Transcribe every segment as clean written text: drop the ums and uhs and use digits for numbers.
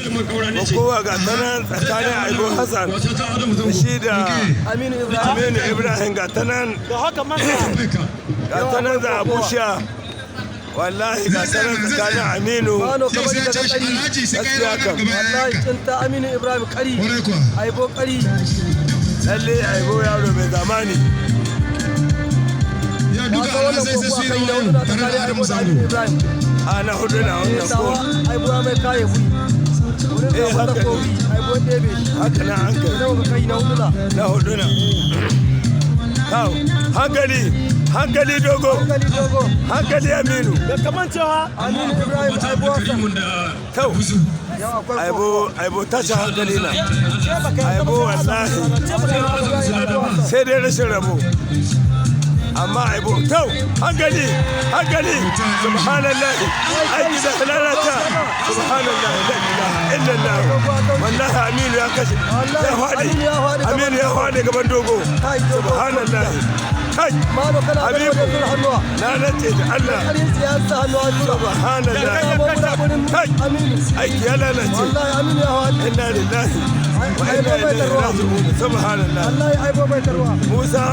Kowa ga ta nan tsakanin Aibo Hassan da shi da Aminu Ibrahim. Aminu Ibrahim. Ga ta nan, ga ta nan za a busha. Wallahi ga ta nan tsakanin Aminu. Mano, ka bari ka ga kari. Gaskiya kam. Wallahi cinta Aminu Ibrahim kari. Aibo kari. Lalle Aibo yaro mai zamani. Ya duka Ka wannan alhazai sai kokowa su yi kai na rawa hudu na yau tare da tsakanin Adamu Aibo da Aminu Zango. Ibrahim. A na hudu na Eh, wannan ko? tawa Aibo ya mai kaye wuri. Wurin Eh, zaɓen haka ne. takobi, Aibo ɗebe shi. Haka na an kai. Nawa ka kai na hudu na. Na hudu na. Kawo hankali, hankali dogo. Hankali dogo. Hankali Aminu. Da kaman cewa Aminu Ibrahim, Aibo Hassan. Kau. Yau akwai Aibo, Aibo tashin hankali na Aibo wallahi. Sai dai rashin rabo, amma Aibo kau, hankali, hankali. Subhanallah, aiki da lalata. Subhanallah, la ilaha illallah. Wallahi Aminu ya kashe, ya faɗi. Aminu ya faɗi gaban Aminu ya faɗi gaban dogo. Kai, dogo. Subhanallah, kai. Mano, kana ganin Habibu. wajen zura hannuwa. Na nace da Allah. Karin siyasa hannu an zura. Subhanallah. Wurin Kai. Aminu. Aiki ya lalace. Wallahi Aminu ya faɗi. Inna lillahi wa Aibo inna bai ilaihi tarwa. raji'un. Subhanallah. Wallahi Aibo bai tarwa. Musa.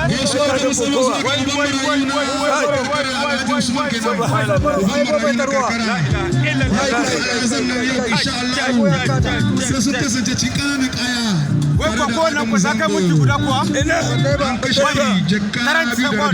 Gaisuwa ta musamman zuwa ga uban marayu na karkara, Alhaji Usman kenan. Subhanallah. Uban Aibo bai marayu na tarwa. karkara. Ya yi kusa alhazan nan yau insha Allah sai sun kasance cikin ƙananan kaya. Wai Tare da ko nan Adamu ku saka Zango. minti guda kuwa? Ina. An kashe jaka 2.5.